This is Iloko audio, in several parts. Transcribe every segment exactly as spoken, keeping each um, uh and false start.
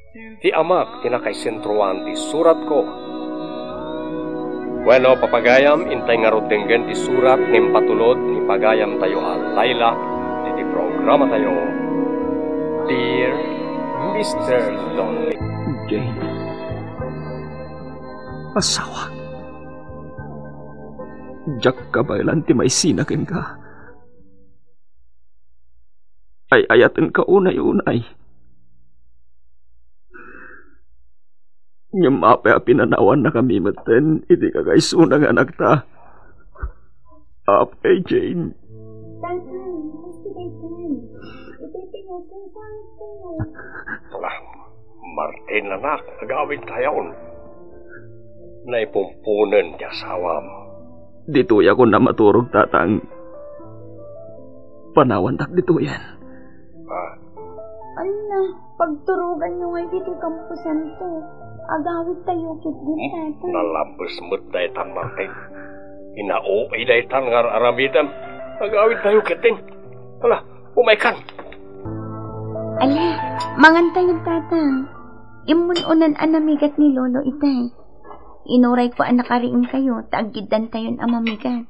Ti amak ti nakaisentroan ti suratko. Bueno, papagayam, intay ngarud denggen ti surat nga impatulod ni pagayamtayo a Laila iti programatayo, Dear Mister Lonely. Jane, asawa, diak kabaelan ti maisina kenka. Ay-ayatenka unay-unay. Ngem apay a pinanawannakami metten iti kakaisuna nga anakta? Apay, Jane. Tatang, gusto daytan. Iti pinagsasabi ko. Wala. Martin, anak, agawidtayon. Naipumpunen ti asawam. Ditoyak unay maturog, Tatang. Panawantak ditoyen. Ah. Anna, pagturoganyo ngay ditoy kamposanto. Agawidtayo ketdi, Tatang. Nalabes met daytan, Martin. Kinaoy daytan nga ar-aramidem. Agawidtayo ketdi. Ala, umaykan. Ala, mangantayo, Tatang. Immun-unan a namigat ni Lolo itay. Inurayko a nakariingkayo ta aggiddantayon a mamigat.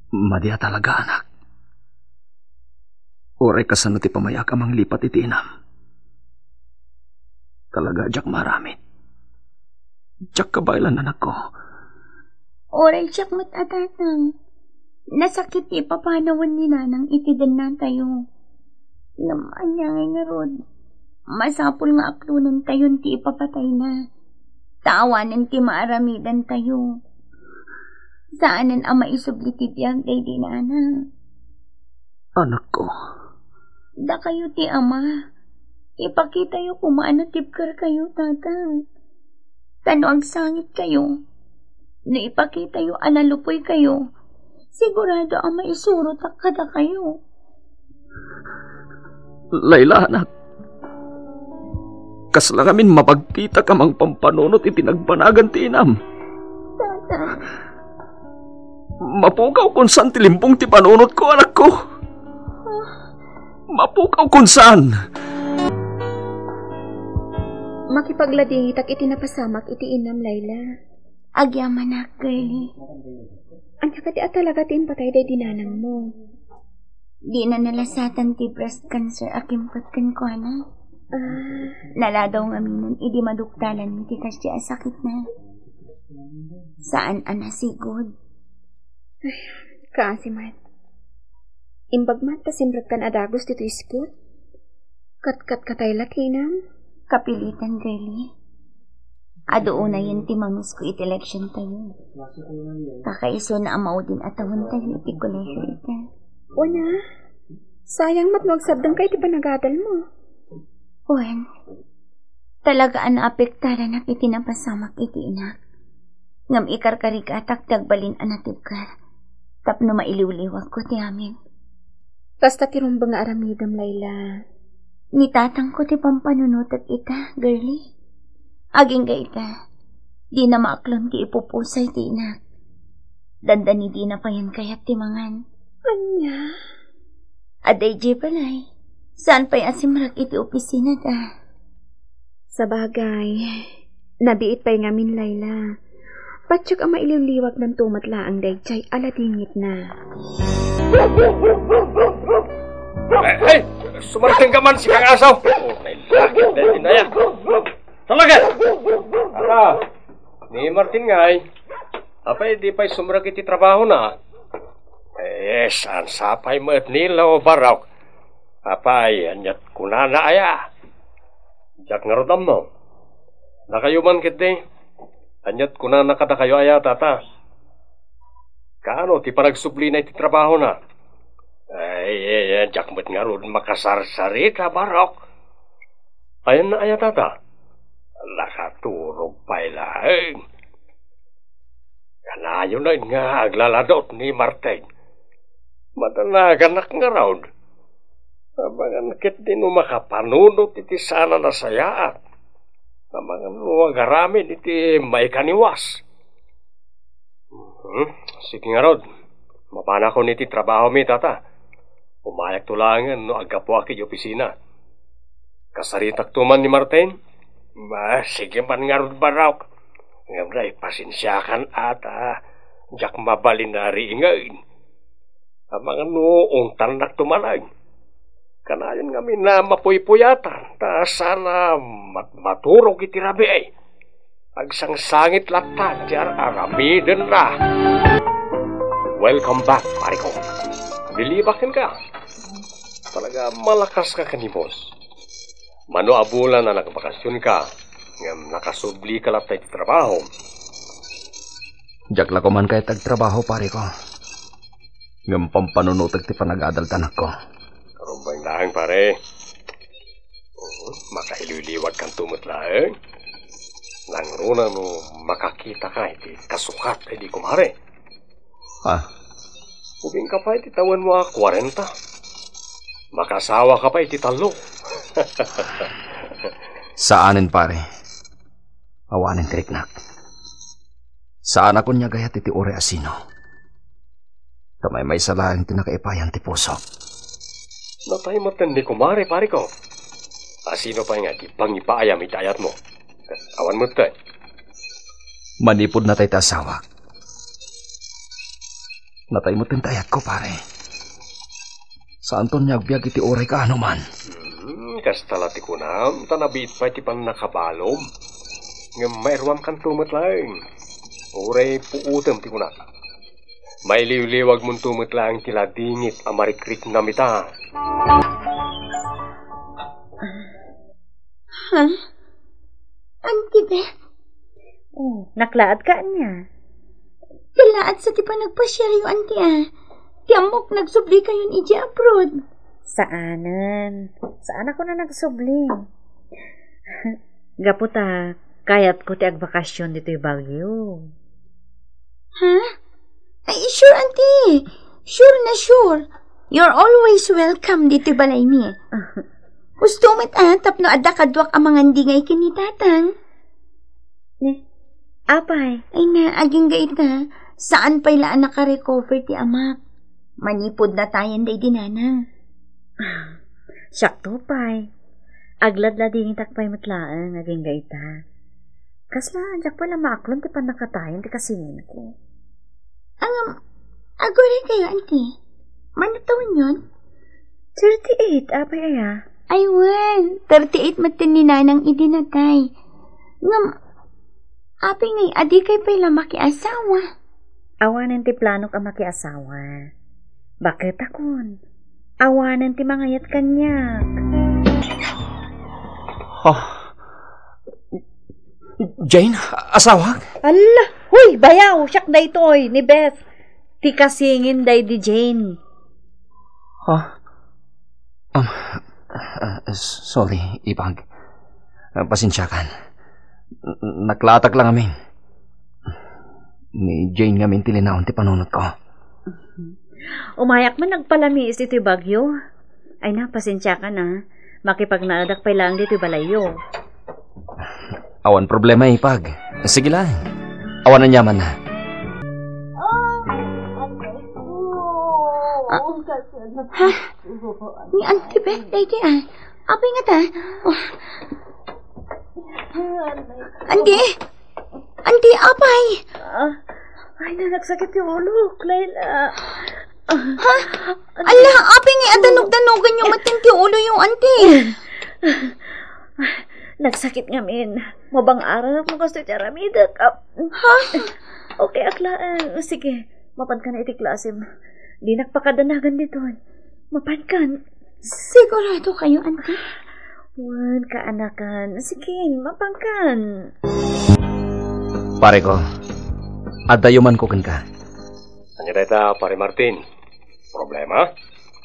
Madi a talaga, anak. Uray kasano ti pamayak a manglipat iti inam. Talaga, diak maaramid. Diak kabaelan, anakko. Uray siak met a tatang. Nasakit ti ipapanawan ni nanang iti dennatayo. Ngem ania ngay ngarud? Masapul nga aklonentayon ti ipapatayna. Ta awanen ti maaramidantayo. Saanen a maisubli ti biag daydi nanang. Anakko. Dakayo ti ama. Ipakitayo koma a natibkerkayo, tatang. Ta no agsangitkayo, no ipakitayo a nalupoykayo, sigurado a maisurotak kadakayo. Layla, anak. Kasla ngamin mapagkitak a mangpampanunot iti nagbanagan ti inam. Tata. Mapukaw kun saan ti limpong ti panunotko, anakko. Mapukaw kun saan. Makipagladingitak iti napasamak iti inam, Layla. Agyamanak, girlie. Ania kadi a talaga ti impatay daydi nanangmo? Dina nalasatan ti breast cancer a kimput kenkuana. Ah. Naladaw ngaminen idi maduktalanmi ti kasdi a sakitna. Saan a nasigud. Ay, kaasi met. Imbag met ta simrekkan a dagus ditoy isput. Katkatkatkatay la ti inam. Kapilitan, girlie. Adu unayen ti mamisko iti eleksiontayo. Kakaisuna a maudin a tawen tayo iti kolehiyo ita. Wen a, sayang met no agsardengka iti panagadalmo. Wen, talaga a naapektaranak iti napasamak iti inak. Ngem ikarkarigatak ti agbalin a natibker tapno mailiwliwagko ti amin. Kasta ti rumbeng nga aramidem, Layla. Ni tatangko ti pampanunotek ita, girlie. Agingga ita, dina maaklon ti ipupusay ti inak. Dandani dina payen kayat ti mangan. Ania? Adda idiay balay. Saan pay a simrek iti opisina da. Sabagay, nabiit pay ngamin, Layla. Patiek a mailiwliwagnanto met laeng daydiay a ladingitna. Ay, ay! Sumarteng ka man, sikangasaw! Oh, may lagip na tinaya. Talaga! Ata, ni Martin ngay, apay di pay sumrek iti trabahona? Eh, saan sapay met ni Leo Barok? Apay, aniat kunana aya? Diak ngarud ammo. Dakayo man ketdi, aniat kunana kadakayo aya, tata? Kaano ti panagsublina iti trabahona? Ay, ay, ay, diak met ngarud makasarsarita, Barok. Ayanna aya, tata? Nakaturog pay laeng. Kanayon nga aglaladot ni Martin. Madanaganak ngarud. Amangan ketdi no makapanunot iti saan a nasayaat. Amangan no agaramid iti maikaniwas. Hmm, sige ngarud. Mapanakon iti trabahomi, tata. Umayakto laengen no aggapuak iti opisina. Kasaritakto man ni Martin? Ma, sige man ngarud, Barok. Ngem nay, pasensiakan a ta diak mabalin a riingen. Amangan no untannakto manen. Kanayon ngamin a mapuypuyatan, ta saan a mat-, maturog iti rabii. Agsangsangit latta ti ar-aramidenna. Welcome back, pare ko. Nilibak kenka. Talaga, malakas ka ken ni boss. Mano a bulan a nagbakasyon ka, ngem nakasubli ka latta iti trabaho. Diak la koman kayat agtrabaho, pare ko. Ngem pampanunotek ti panagadal ti anakko. Rumbeng laeng, pare. Oo, makailiwliwag kanto met laeng. Nangruna no makakita ka iti kasukat a di kumare. Ah. Ubing ka pa iti tawenmo a kwarenta. Makasawa ka pa iti tallo. Saanen, pare. Awanen ti riknak. Saan a kuniak gayat iti uray a sino. Ta maymaysa laeng ti nakaipayan ti pusok. Natay metten ni kumare, pare ko. A sino pay nga di pangipaayam iti ayatmo? Awan metten. Manipud natay ti asawak. Natay metten ti ayatko, pare. Saanton nga agbiag iti uray kaano man. Hmm, kasta la ti kunam, ta nabiit pay ti pannakabalom. Ngem mairuam kanto met laeng. Uray puotem ti kunak. Mailiwliwag monto met laeng ti ladingit a marikriknam ita. Ha? Auntie Beth? Oh, naklaat ka ania? Talaat sa ti panagpasiaryo, Auntie, ah. Ti ammok, nagsubli kayon idiay abroad. Saanen. Saan ako na nagsubli. Gapu ta, kayat ko ti agbakasyon ditoy Baguio. Ha? Ay, sure, Auntie. Sure na sure. You're always welcome ditoy balaymi. Husto met, ah, tapno adda kaduak a mangandingay ken ni Tatang. Ni, apay? Ay na, agingga ita, saan pay la a nakarecover ti amak. Manipud natayen daydi nanang. Siakto pay. Agladladingitak pay met laeng, agingga ita. Kasla, diak pay la maaklon ti pannakatayen ti kasinginko. Ngem, aguray kayo, Auntie? Mano tawenyon? Thirty-eight, apay aya? Ay, wen, thirty-eight metten ni Nanang idi natay. Ngem, apay ngay a dikay pay la makiasawa? Awanen ti planok a makiasawa. Baket akon. Awanen ti mangayat kaniak. Oh. Jane, asawak? Alla, huy, bayaw, siak daytoy, ni Beth. Ti kasingin daydi Jane. Ha? Um, uh, sorry, Ipag. Uh, pasensiakan. N-, naklaatak la ngamin. Ni Jane ngamin ti linaon ti panunotko. Umayak man nagpalamiis iti Baguio. Ay na, pasensiakan, ah. Makipagnaedak pay laeng ditoy balayyo. Awan problema, Ipag. Sige lang. Awan aniaman na. Ah, ha? Ni Auntie Beth, daydi, ah. Apay ngata? Oh. Auntie? Auntie, apay? Ah, ay, nagsakit ti ulok, Layla. Ha? Ala, apay nga adanug-danuganyo metten ti uloyo, Auntie? Nagsakit ngamin. Mabang-aran ako kastoy ti aramidek. Ah, ha? Okay, ak laeng. Sige, mapanka na iti klasem. Dinak pakadanagan ditoy. Mapankan. Sigurado kayo, Auntie? Wen, kaanakan. Sige, mapankan. Pare ko, adda yumanko kenka. Ania dayta, Pare Martin? Problema?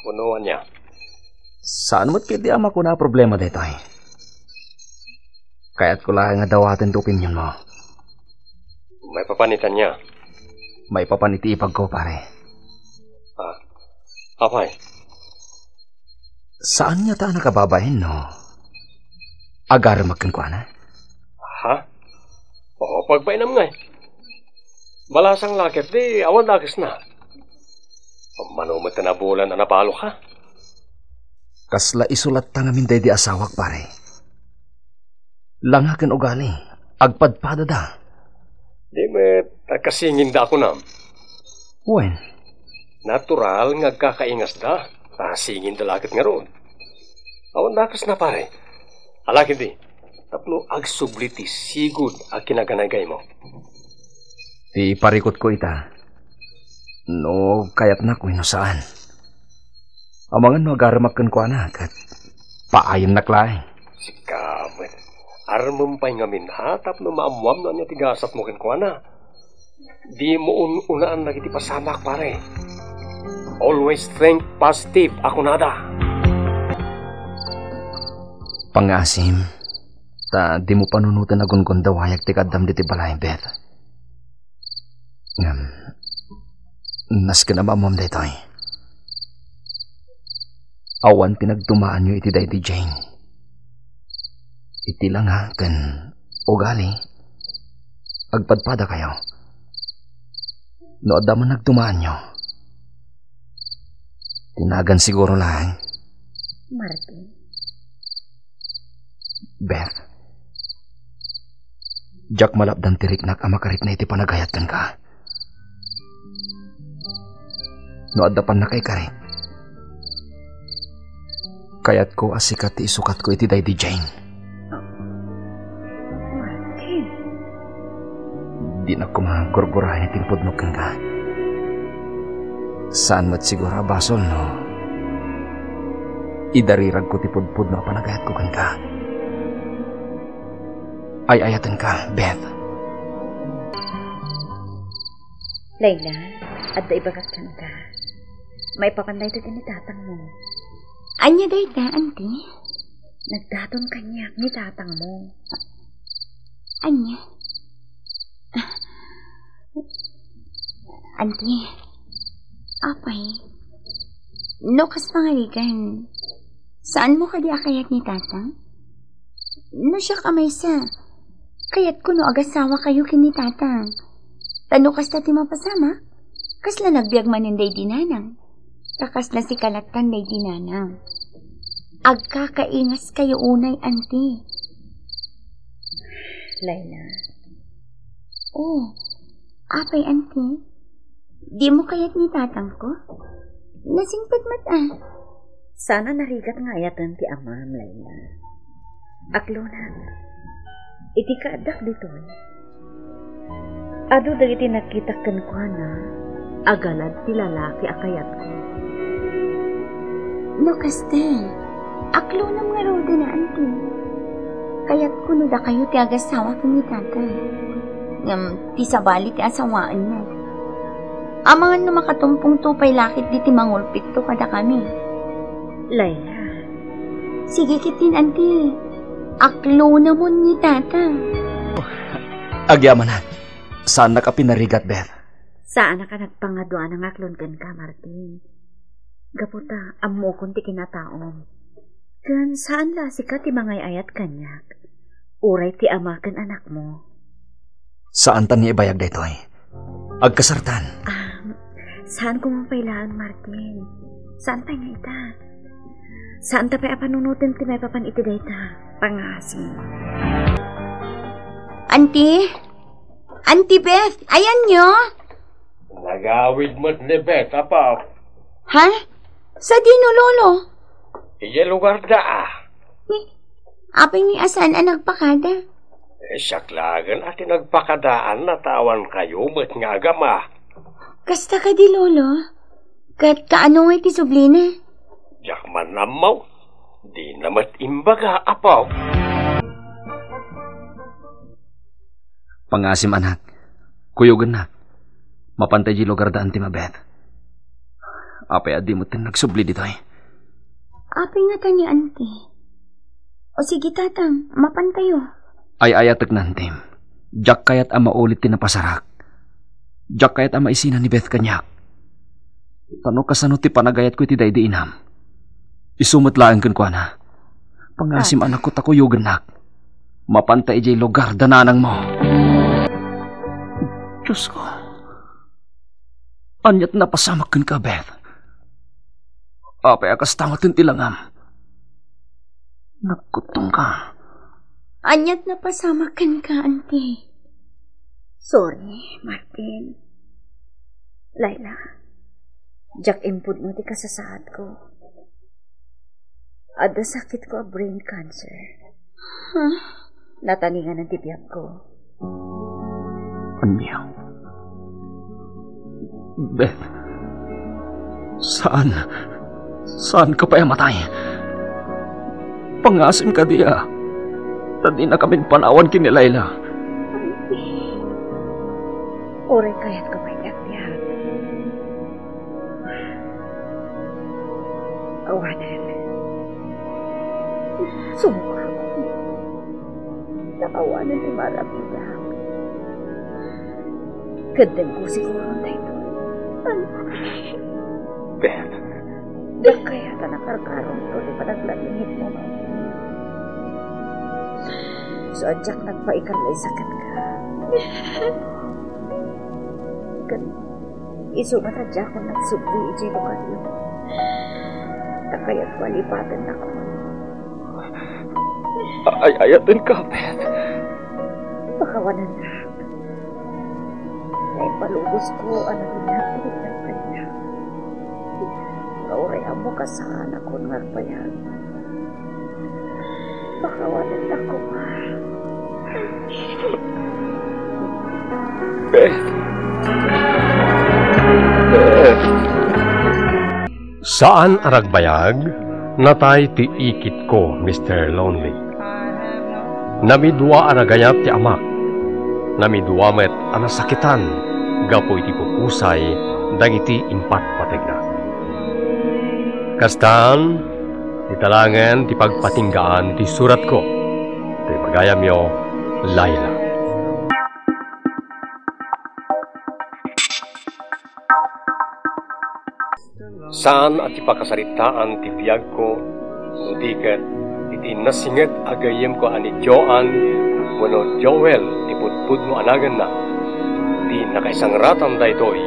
Wenno ania? Saan met ketdi a makuna a problema daytoy. Kayatko laeng nga dawaten ti opinionmo. Maipapan iti ania? Maipapan iti ipagko, pare. Ah, apay? Saan ngata a nakababain no agaremak kenkuana? Ha? Oo, pagbainam ngay. Balasang la ketdi awan dakesna. Mano met ti nabulan a nabalok, ha? Kasla isu latta ngamin daydi asawak, pare. Langa ken ugali, agpadpadada. Di met, agkasinginda a kunam. Wen? Natural nga agkakaingasda, ta singinda la ket ngarud. Awan dakesna, pare. Ala ketdi, tapno agsubli ti sigud a kinaganaygaymo. Ti parikutko ita, no kayatnak wenno saan. Amangan no agaremak kenkuana, ket paayennak laeng. Sika met. Armem pay ngamin a tapno maammoam no ania ti gasatmo kenkuana. Dimo un-unaan dagiti pasamak, pare. Always think positive a kunada. Pangngaasim, ta dimo panunoten a gunggonda wayag ti kaaddam ditoy balay, Beth. Ngem, nasken a maammoam daytoy. Awan ti nagdumaanyo iti daydi Jane. Iti langa ken ugali, agpadpadakayo. No adda man nagdumaanyo, ti nagan siguro laeng. Martin. Beth, diak malapdan ti riknak a makarikna iti panagayat kenka. No adda pannakaikarik, kayatko a sika ti isukatko iti daydi Jane. Martin. Dinak koma gurguraen iti impudno kenka. Saan met siguro a basol no idariragko ti pudpudno a panagayatko kenka. Ay-ayatenka, Beth. Layla, adda ibagak kenka. Maipapan daytoy ken ni tatangmo. Ania dayta, anti? Nagdaton kaniak ni tatangmo. Ania? Anti, apay, no kas pangarigan, saanmo kadi a kayat ni tatang? No siak a maysa, kayatko no agasawakayo ken ni tatang. Ta no kasta ti mapasamak, kasla nagbiag manen daydi nanang. Ta kasla sika lattan daydi nanang. Agkakaingaskayo unay, anti. Layla. Oh, apay, anti? Dimo kayat ni tatangko? Nasingpet met a. Saan a narigat nga ayaten ti amam, Layla. Aklona, iti kaaddak ditoy, adu dagiti nakitak kenkuana a galad ti lalaki a kayatko. No kasta, aklonam ngaruden a, anti. Kayatko no dakayo ti agasawa ken ni tatang. Ngem ti sabali ti asawaenna. Amangan no makatumpongto pay la ketdi ti mangulpitto kadakami. Layla. Sige ketdin, anti. Aklonamon ni tatang. Agyamanak. Saannak a pinarigat, Beth. Saanak a nagpangaduan nga aklon kenka, Martin. Gapu ta ammokon ti kinataom. Ken saan la a sika ti mangay-ayat kaniak. Uray ti ama ken anakmo. Saanta nga ibayag daytoy. Agkasartan. Ah, saan koma pay laeng, Martin. Saan pay nga ita. Saanta pay a panunoten ti maipapan iti dayta. Pangngaasim. Anti? Anti Beth, ayanyo? Nagawid met ni Beth, apo. Ha? Sadino, Lolo? Iya lugarda, a. Ni, apay ni a saan a nagpakada? Eh, siak laengen a ti nagpakadaanna ta awan kayo met nga agama. Kasta kadi, Lolo? Ket kaano nga iti sublina? Diak man ammo. Dina met imbaga, apo. Pangngaasim, anak. Kuyogennak. Mapanta idiay lugarda, Antim a Beth. Apay a dimo ti nagsubli ditoy? Apay ngata ni Anti? O sige, Tatang, mapantayo. Ay-ayatek, Antim. Diak kayat a maulit ti napasarak. Diak kayat a maisina ni Beth kaniak. Ta no kasano ti panagayatko iti daydi inam, isu met laeng kenkuana. Pangngaasim, anakko, ta kuyogennak. Mapanta idiay lugarda nanangmo. Diosko, ania ti napasamak kenka, Beth? Apay a kasta met ti langam? Nagkuttongka. Aniat napasamak kenka, Auntie? Sorry, Martin. Laila, diak impudno ti kasasaadko. Adda sakitko a brain cancer. Huh? Nataninganan ti biagko. Ania? Beth, saan, saan ka pay a matay? Pangasim kadi a, ta dinakamin panawan ken ni Laila. Uray kayatko pay ti agbiag. Awanen. Sumukar. Nakawanen ti maramidak. Ket dengko siguro daytoy. Beth. Diak kayat a nakarkarongto ti panaglaingitmo, Martin. So, a diak nagpaikallay saketka. Ket isu met a diakon nagsubli idiay lugaryo. Ta kayatko a lipatennakon. Ay-ayatenka, Beth. Pakawanennak. Naipalubosko a naginatulog kaniak. Nga uray ammo kasaanakon nga agbayag. Pakawanennak koma. Beth. Beth. Saan a nagbayag, natay ti ikitko, Mister Lonely. Namidua a nagayat ti amak. Namidua met a nasakitan gapu iti pupusay dagiti impatpategna. Kastan, ita laengen ti pagpatinggaan ti suratko. Ti bagayamyo, Laila. Saan a ti pakasaritaan ti biagko, no di ket iti nasinget a gayyemko a ni Joan wenno Joel ti pudpudno a naganna, ti nakaisangratan daytoy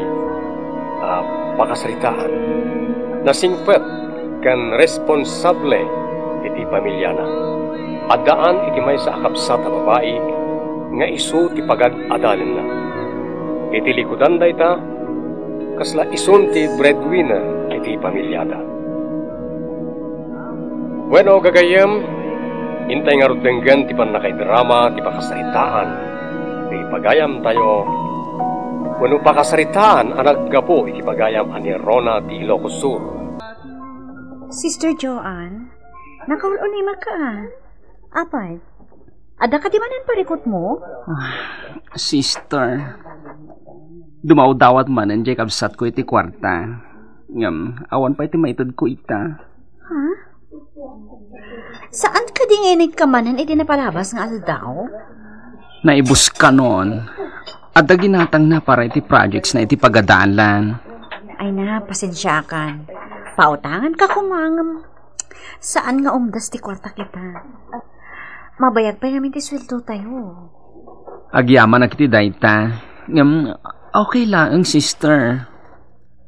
a pakasaritaan. Nasingpet ken responsable iti pamiliana. Addaan iti maysa a kabsat a babai nga isu ti pagad-adalenna. Iti likudan dayta, kasla isun ti breadwinner iti pamiliada. Bueno, gagayyem, intay ngarud denggen ti pannakaidrama ti pakasaritaan ti pagayamtayo, wenno pakasaritaan a naggapu iti pagayam a ni Rona ti Ilocos Sur. Sister Joan, nakaul-ulimek ka, a. Apay, adda kadi manen parikutmo? Ah, sister, dumawdawat manen diay kabsatko iti kuarta. Ngem, awan pay ti maitedko ita. Ha? Saan kadi nga inikka manen iti napalabas nga aldaw? Naibuskanon. Adda ginatangna para iti projects na iti pagadalan. Ay na, pasensiakan. Pautangan ka koma ngem saan nga umdas ti kuarta kita. Mabayag pay ngamin ti sueldo tayo. Agyamanak iti dayta. Ngem, okay laeng, sister.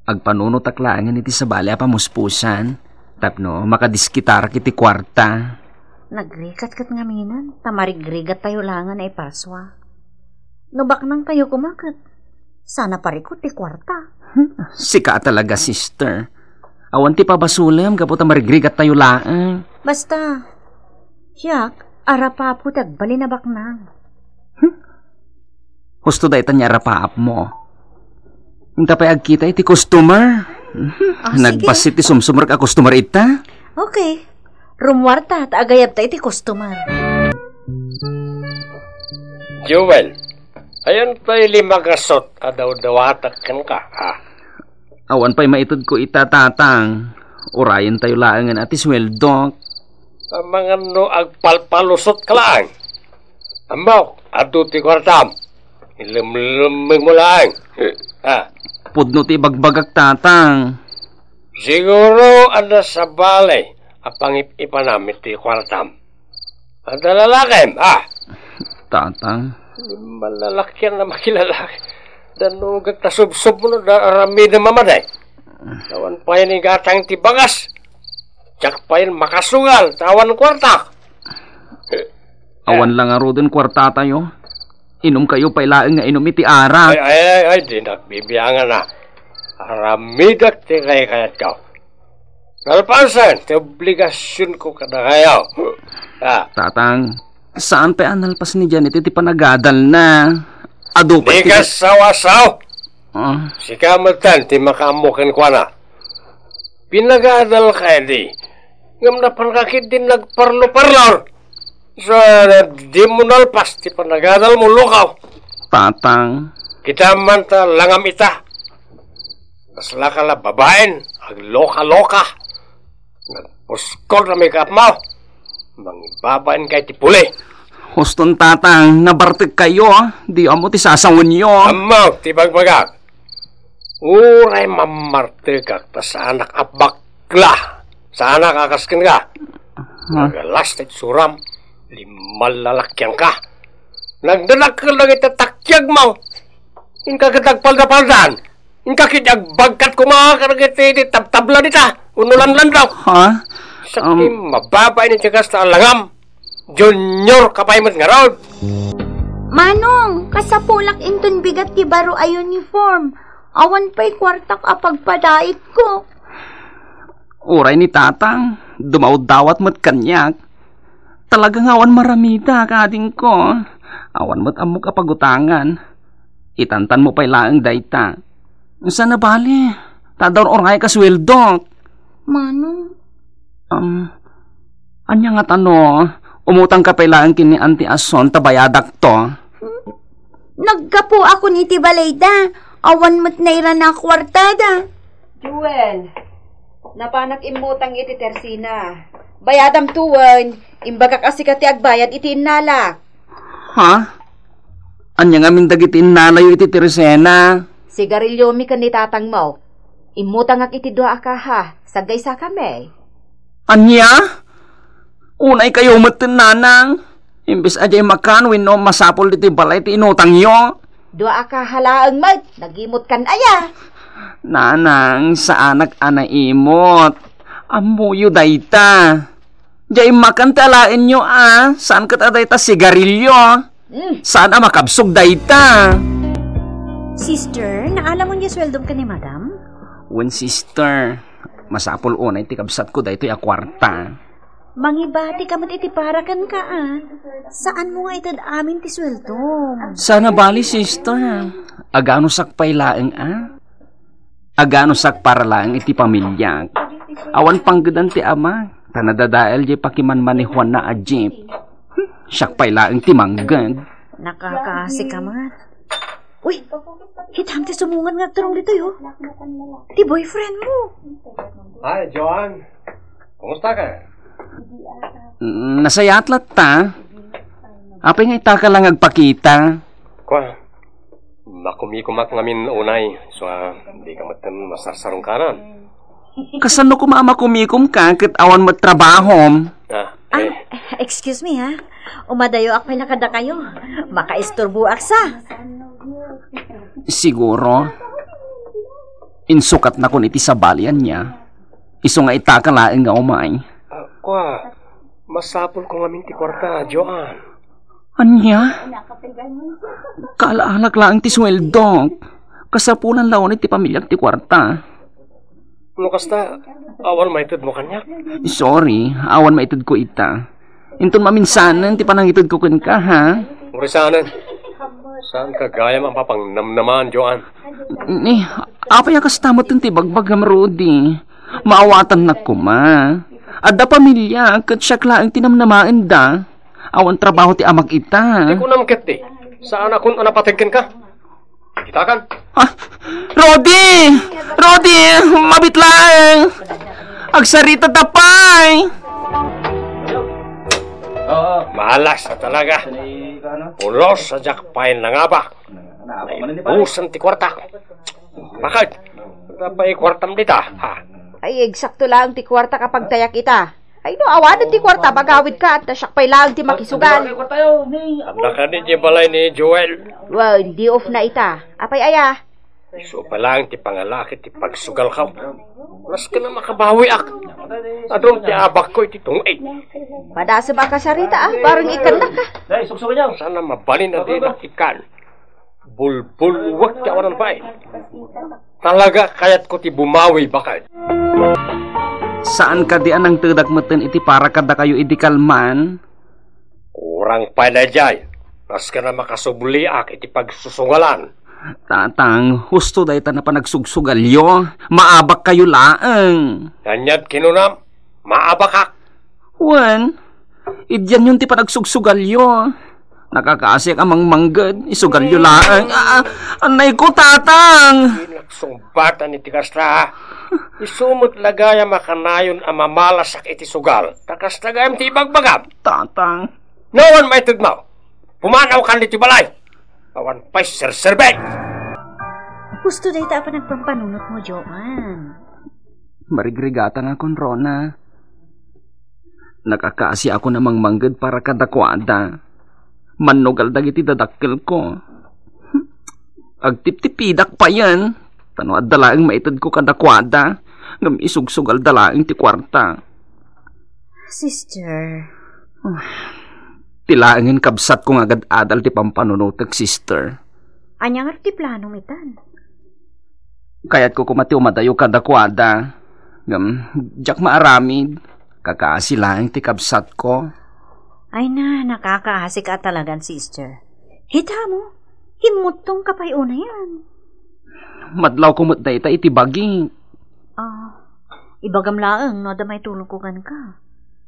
Agpanunotak laengen iti sabali a pamuspusan tapno makadiskitarak iti kuarta. Nagrigat ket ngaminen, ta marigrigat tayo laengen a iparsua. No baknang tayo koma ket, saan a parikut ti kuarta. Sika a talaga, sister. Awan ti pabasolem gapu ta marigrigat tayo laeng. Basta, siak, arapapo ti agbalin a baknang. Husto dayta nga arapaapmo. Inta pay agkita iti customer. Ah, sige. Nagbassit ti sumsumrek a customer ita. Okay. Rumuarta ta agayabta iti customer. Joel, ayan pay limagasot a dawdawatak kenka, ha? Awan pay maitedko ita, Tatang. Urayen tayo laengen a ti sueldok. Amangan no agpalpalusot ka laeng. Ammok, adu ti kuartam. Ilemlemmeng mo laeng. Ha? Pudno ti ibagbagak, Tatang. Siguro adda sabali a pangip-ipanam iti kuartam. Adda lalakem, ha? Tatang. Di malalakian a makilalaki. Danugek ta subsub no da aramidem a madi. Awan pay ni gatang ti bagas. Diak pay makasungal ta awan kuarta. Awan la ngaruden kuartatayo. Inumkayo pay laeng nga inum iti arak. Ay, ay, ay, ay, dinak bibiangan a. Aramidek ti kaykayatko. Nalpasen ti obligasionko kadakayo. Ah. Tatang, saan pay a nalpas ni Janet iti panagadalna? Adu pay ti Dika sawasaw! Ah. Sika metten ti makaammo kenkuana. Pinagadalka idi. Ngem napanka ketdi nagparloparlor. Sa dimo nalpas ti panagadalmo, lukaw. Tatang. Kita man ta langam ita. Kaslaka la babaen, agloka-loka. Nagpuskol na make-up mo. Mangibabaenka iti puli. Huston, Tatang, nabartekkayo. Di ammo ti sasawenyo. Ammo ti bagbagak. Uray mammartekak ta saanak a bakla. Saanak a kas kenka. Huh? Nagalas ti itsuram, limmalalakianka. Nagdadakkel dagiti takiagmo. Inka ket agpalda-paldan. Inka ket agbagkat koma kadagiti tabtabla dita, wenno lanlandaw. Ha? Sakti Um, mababain iti kasta a langam. Juniorka pay met ngarud. Manong, kasapulak inton bigat ti baro a uniform. Awan pay kuartak a pagpadaitko. Uray ni Tatang, dumawdawat met kaniak. Talaga nga awan maramida, kadingko. Awan met ammok a pagutangan. Itantanmo pay laeng dayta. Saan a bali, ta adda ur-urayek a sueldok. Manong. Um, ania nga tano, umutangka pay laeng ken ni Auntie Ason ta bayadakto. Naggapuakon iti balayda. Awan met nairana a kuartada. Joel, napanak immutang iti tersina. Bayadam tuwen, imbagak a sika ti agbayad iti innalak. Ha? Ania ngamin dagiti innalayo iti tersena? Sigarilyomi ken ni tatangmo. Immutangak iti dua a kaha, saggaysakami. Ania? Unaykayo metten, nanang. Imbes a diay makan wenno masapul ditoy balay ti inutangyo. Dua a kaha laeng met, nagimutkan aya? Nanang, saanak a naimut. Ammoyo dayta. Diay makan ti alaenyo a, saan ket a dayta sigarilyo. Mm. Saan a makabsog dayta. Sister, naalamon nga sueldom ken ni madam? Wen, sister, masapul unay ti kabsatko daytoy a kuarta. Mangibatika met iti para kenka a. Saanmo nga ited amin ti sueldom. Saan a bali, sister. Aganusak pay laeng a. Aganusak para laeng iti pamiliak. Awan panggedan ti ama, ta nadadael diay pakimanmanehuanna a jeep. Hmm, siak pay laeng ti mangged. Nakakaasika met. Uy, kitam ti sumungan nga agturong ditoy, oh. Ti boyfriend mo. Hi, Joan. Kumusta ka? Mm, nasayaat latta. Apay nga itaka lang agpakita? Kwa, makumikumak ngamin unay, so, ah, di ka metten masarsarungkanan. Kasano koma a makumikom ka ket awan met trabahom? Ah, Ah, eh. Excuse me, ha? Umadayoak pay la kadakayo. Makaisturboak sa. Siguro, insukatnakon iti sabali ania. Isu nga itaka laeng nga umay. Ah, kwa, masapulko ngamin ti kuarta, Joan. Ania? Kaalaalak laeng ti sueldok. Kasapulan la unay ti pamiliak ti kuarta. No kasta, awan maitedmo kaniak? Sorry, awan maitedko ita. Inton maminsanen ti panangitedko kenka, ha? Urisanen. Saan ka gayam a mapangnamnamaan, Joan? Ni, apay a kasta met ti bagbagam, Rudy? Maawatannak koma. Adda pamilya, ket siak laeng ti namnamaenda. Awan trabaho ti amak ita. Ti kunam ketdi, saanakon a napateg kenka? Kitakan? Ah, Rudy! Rudy! Mabit laeng! Agsarita ta pay! Malas a talaga. Pulos a diak pay nangabak. Naibusan ti kuarta. Bakit? Napay kuartam dita, ha? Ay, eksakto laeng ti kuarta a pagtayak ita. Ay, no, awanen ti kuarta, magawidka, ta siak pay laeng ti makisugal. Adda kadi ti balay ni Joel? Well, di off na ita. Apay aya? Isu pa laeng ti pangalaki ti pagsugalko. Maski na makabawiak. Adun ti abakko iti tungig. Padasem a kasarita, ah, bareng ikannaka. Dai, suksukon niya. Sana mabalin a di nakikan. Bulbulwek ti awanan bain. Talaga kayatko ti bumawi baket. Saan kadi a nangtedak metten iti para kadakayo idi kalman? Kurang pay daydiay. Maski na makasubliak iti pagsusugalan. Tatang, husto dayta na panagsugsugalyo. Maabakkayo laeng. Ania ti kinunam? Maabakak. Wen, idianyon ti panagsugsugalyo. Nakakaasiak a mangmangged, isugalyo laeng. Ah, ah, anay ko, Tatang! Di naksungbatan iti kasta. Isu met la gayam a kanayon a mamalasak iti sugal. Ta kasta gayam ti ibagbagam. Tatang. No, awan maitedmo. Pumanawkan ditoy balay. Awan pay serserbek. Husto dayta a panagpampanunotmo, Joan. Marigrigatanakon, Rona. Nakakaasiakon a mangmangged para kadakuada. Mannugal dagiti dadakkelko. Agtiptipidak payen. Ta no adda laeng maitedko kadakuada, ngem isugsugalda laeng ti kuarta. Sister. Ti laengen kabsatko nga agad-adal ti pampanunotek, sister. Ania ngarud ti planom itan? Kayatko koma ti umadayo kadakuada. Ngem, diak maaramid. Kakaasi laeng ti kabsatko. Ay na, nakakaasi ka talagan, sister. Kita mo, himmuttong ka pay unayan. Madlawko met dayta iti bagi. Ah, ibagam laeng no adda maitulongko kenka.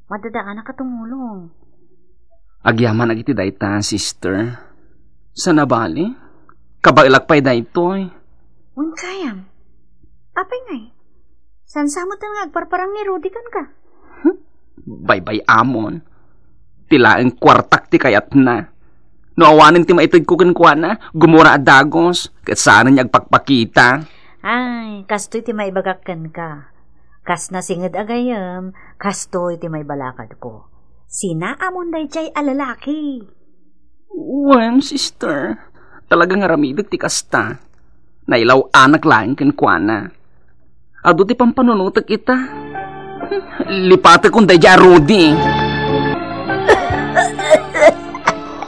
Madadaanak a tumulong. Agyamanak iti dayta, sister. Sana bali, kabaelak pay daytoy. Wen kayam. Apay ngay? Sansamotan nga agparparang ni Rudy kenka. Baybay-amon. Ti laeng kuartak ti kayatna. No awanen ti maitedko kenkuana, gumura a dagus, ket saanen nga agpakpakita. Ay, kastoy ti maibagak kenka. Kas nasinged a gayyem, kastoy ti maibalakadko. Sinaamon daydiay a lalaki. Wen, sister. Talaga nga aramidek ti kasta. Nailaw-anak laeng kenkuana. Adu ti pampanunotek ita. Lipatekon daydiay a Rudy.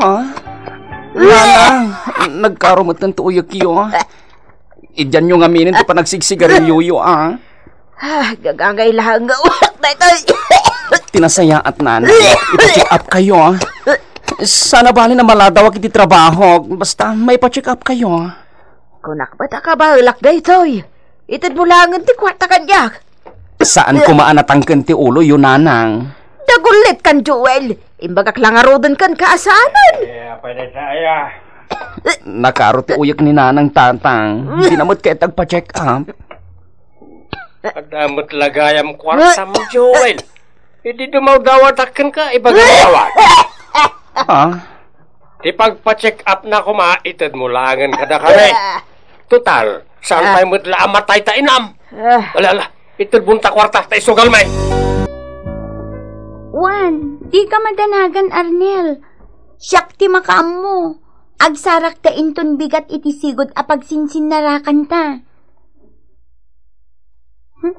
Ha? Nanang, nagkaro metten ti uyekyo. Idianyo ngaminen ti panagsigsigarilyoyo, a? Ah, gagangay laeng nga uyak daytoy. Ti nasayaat, Nanang. Ipa-check up kayo, a? Sana bali a maladawak iti trabaho. Basta, maipa-check up kayo. Kunak met a kabaelak daytoy. Itedmo laengen ti kuarta kaniak. Saan koma a natangken ti uloyo, Nanang. Dagullit kan Joel. Imbagak la ngaruden kenka a saanen. Eh, apay dayta aya? Nakaro ti uyek ni Nanang, Tatang. Dina met kayat agpa-check up. Adda met la gayam kuartam, Joel. Idi dumawdawatak kenka, ibagam awan. Ha? Ti pagpa-check up na koma, itedmo laengen kadakami. Total, saan pay met la a matay ta inam? Ah. Ala, ala, itedmon ta kuarta, ta isugal may. Juan, dika madanagan, Arnel. Siak ti makaammo. Agsarakta inton bigat iti sigud a pagsinsinnarakanta. Hmm?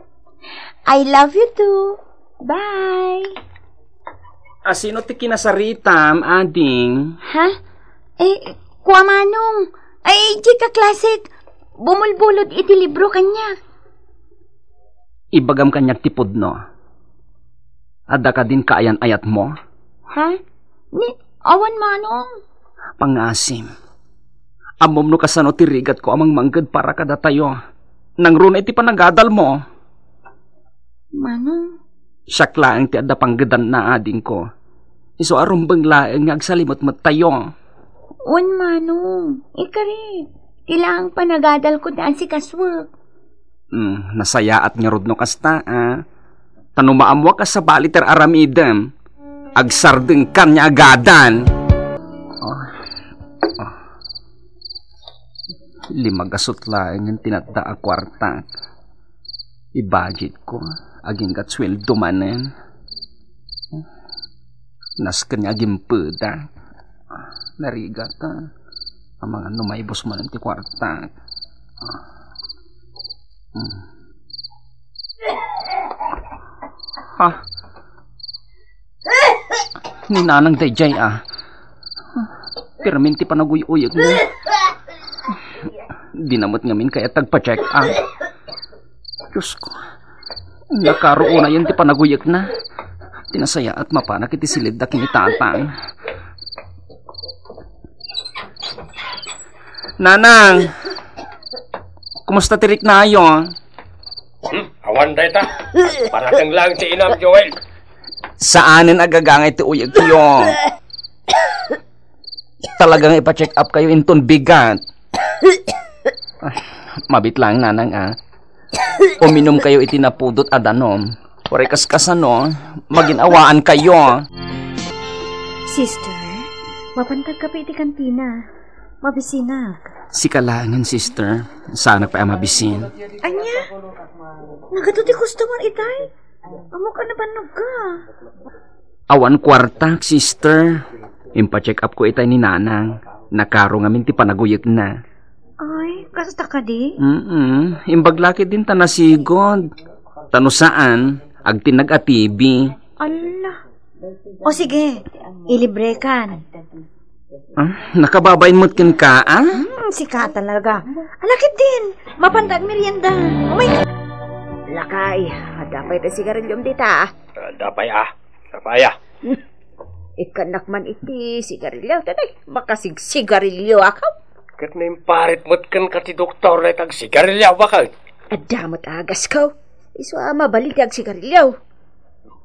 I love you too. Bye. Asino ti kinasaritam, ading? Ha? Eh, kua Manong. Ay, di ka klasik. Bumulbulod iti libro kaniak. Ibagam kaniak ti pudno. Adda kadin kaayan-ayatmo? Ha? Ni, awan Manong. Pangasim. Ammom no kasano ti rigatko a mangmangged para kadatayo. Nangruna iti panagadalmo. Manong. Siak laeng ti adda panggedanna, adingko. Isu a rumbeng laeng nga agsalimetmettayo. Wen, Manong. Ikarit. Ti laeng panagadalko ti asikasuek. Hmm, nasayaat ngarud no kasta, a. Ta no maammoak a sabali ti ar-aramidem, agsardengkan nga agadan. Oh. Oh. Lima gasut laengen ti natda a kuartak. I-budgetko, aginggat sueldo manen. Nasken nga agimpeda. Narigata. Amangan no maibus manen ti kuartak. Ha? Ni Nanang daydiay, ah. Pirmin ti panaguy-uyekna. Dina met ngamin kayat agpa-check up. Diyos ko. Nakaro unayen ti panaguyekna. Ti nasayaat, mapanak iti silidda ken ni Tatang. Nanang, kumusta ti riknayo? Hmm, awan dayta. Parateng lang ti inam, Joel. Saanen a gagangay ti uyegyo. Talagang ipa-check up kayo inton bigat. Ay, mabit lang, Nanang, ah. Uminom kayo iti napudot a danom. Uray kas kasano, maginawaan kayo. Sister, mapantag kape iti kantina. Mabisinak. Sika laengen, sister. Saanak pay a mabisin. Ania? Nagadu ti customer itay? Ammok a nabannogka. Awan kuartak, sister. Impa-check up ko itay ni Nanang. Nakaro ngamin ti panaguyekna. Ay, kasta kadi? Mm-mm. Imbag la ketdin ta nasigud. Ta no saan, agtinnag a T B. Ala. O sige, ilibrekan. Ah, nakababain met kenka, ah? Hmm, sika talaga. Ala ketdin, mapantag merienda. Umay. Lakay, adda pay ti sigarilyo dita, ah. Adda pay, ah. Adda pay, ah. Ikkannak man iti sigarilyo, tatay. Makasigsigarilyo ako. Ket naimparit met kenka ti doktor dayta agsigarilyo, baket. Adda met agasko. Isu a mabalin ti agsigarilyo.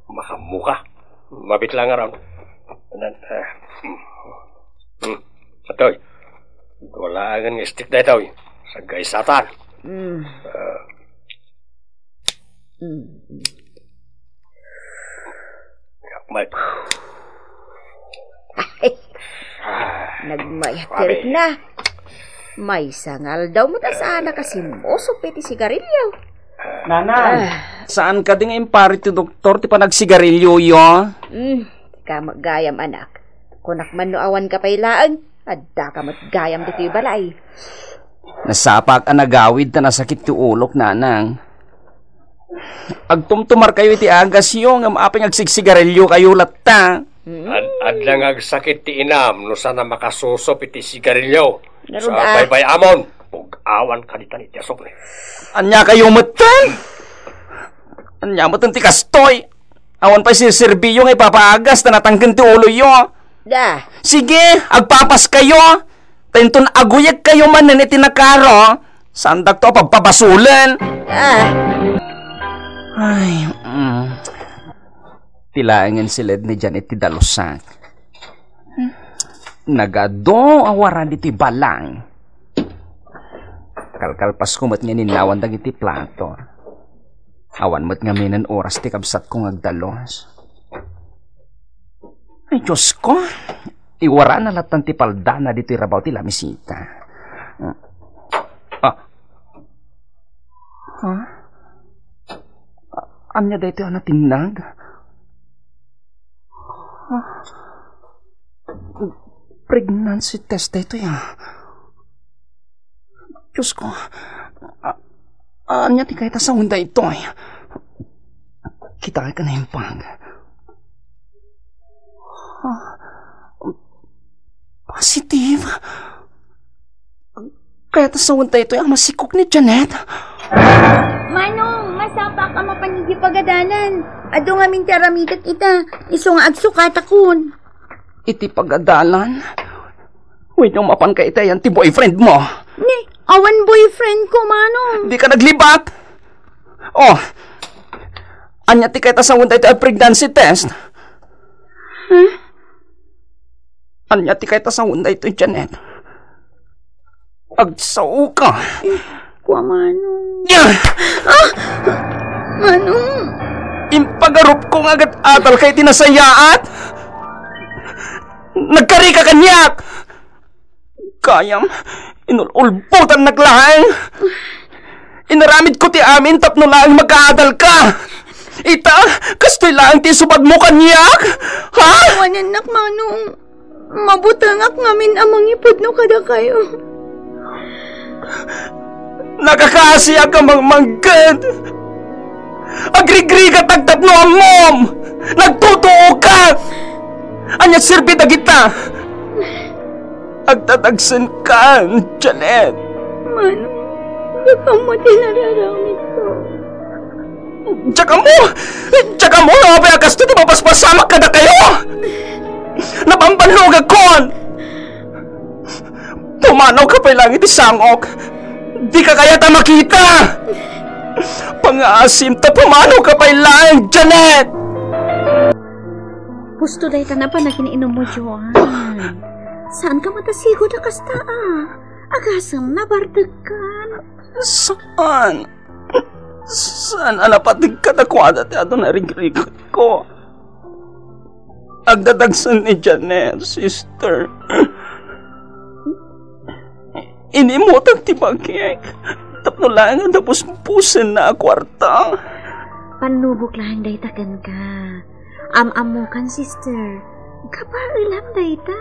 Makaammoka. Mabit lang aram. Nan, ah, hmm. Hmm. Atoy. Wala nga stick daytoy. Saggaysatan. Hmm. Ah. Hmm. May. Nagmayat ti rikna. Maysa nga aldaw met a saanak a simmusop iti sigarilyo. Nanang, ah, saan kadi nga imparit ti doktor ti panagsigarilyoyo? Hmm, dika met gayam, anak. Kunak man no awanka pay laeng, addaka met gayam ditoy balay. Nasapak a nagawid ta nasakit ti ulok, Nanang. Agtumtumarkayo iti agasyo, ngem apay nga agsigsigarilyokayo latta? Ad-, adda nga agsakit ti inam no saan a makasusop iti sigarilyo. Ngarud, ah. Sa baybay-amon, pug-awan kadi ta ni ti asukre. Ania kayo metten? Ania metten ti kastoy? Awan pay serserbiyo nga ipapaagas ta natangken ti uloyo. Da. Sige, agpapas kayo. Ta inton aguyag kayo manen iti nakaro, saandakto a pabpabasolen. Ah. Ay, mm. Ti laengen siled ni Janet ti dalusak. Nagadu a warani ti balang. Kalkalpasko met nga ininnawan dagiti plato. Awan met ngaminen oras ti kabsatko nga agdalus. Ay, Diosko, iwarana lattan ti paldana ditoy rabaw ti lamisita. Ah. Ha? Ania daytoy a natinnag? Ha? Pregnancy test daytoy, ah. Diosko, a-, ania ti kayat a sawen daytoy? Kitaek a naimbag. Ah, positive? Kayat a sawen daytoy a masikog ni Janet? Manong, masapak a mapan iti pagadalan. Adu ngamin ti aramidek ita, isu nga agsukatakon. Iti pagadalan? Wenno mapanka iti ayan ti boyfriend mo? Ni, awan boyfriend ko, Manong. Dika naglibat? Oh, ania ti kayat a sawen daytoy a pregnancy test? Huh? Ania ti kayat a sawen daytoy, Janet? Agsaoka. Kua, Manong. Ah! Manong! Impagarupko nga agat-adalka iti nasayaat. Nagkarika kaniak. Gayam, inul-ulbotannak laeng. Inaramidko ti amin tapno laeng makaadalka. Ita, kastoy laeng ti isubagmo kaniak? Ha? Awanennak, Manong. Mabutengak ngamin a mangipudno kadakayo. Nakakaasiak a mangmangged. Agrigrigatak tapno ammom. Nagtutuokak. Ania serbi dagita? Agdadagsenkan, Janet. Manong, diak ammo ti nararamidko. Diak ammo! Diak ammo no apay a kastoy ti mapaspasamak kadakayo! Nabanbannogakon! Pumanawka pay laeng iti sangok. Dika kayat a makita! Pangaasim ta pumanawka pay laeng, Janet! Husto dayta a panakin-inummo, Joan. Saanka met a sigud a kasta a. Agasem, nabartekkan. Saan? Saan a napateg kadakuada ti adu nga rigrigko? Agdadagsen ni Janet, sister. Inimutak ti bagik tapno laeng a dabusbusenna a kuarta. Pannubok laeng dayta kenka. Am-ammokan, sister. Kabaelam dayta.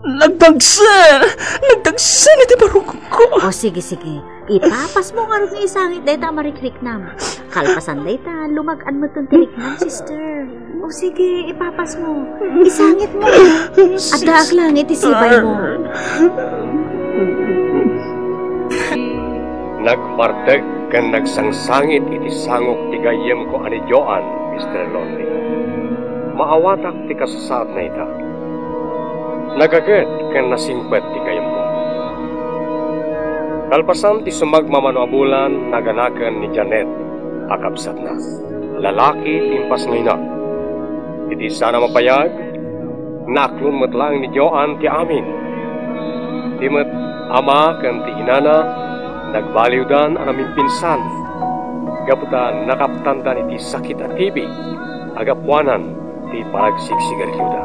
Nagdagsen! Nagdagsen iti barukko! O, sige, sige. Ipapasmo ngarud nga isangit dayta a marikriknam. Kalpasan dayta, lumag-an metten ti riknam, sister. O, sige, ipapasmo. Isangitmo. Addaak laeng iti sibaymo. Nagbartek ken nagsangsangit iti sangok ti gayyemko a ni Joan, Mister Lonely. Maawatak ti kasasaadna ita. Nagaget ken nasingpet ti gayyemko. Kalpasan ti sumagmamano a bulan, naganaken ni Janet a kabsatna. Lalaki ti impasngayna. Iti saan a mapayag, naaklon met laeng ni Joan ti amin. Di met ama ken ti inana nagbaliwdan a namimpinsan gapu ta nakaptandan iti sakit a T B a gapuanan ti panagsigsigarilioda.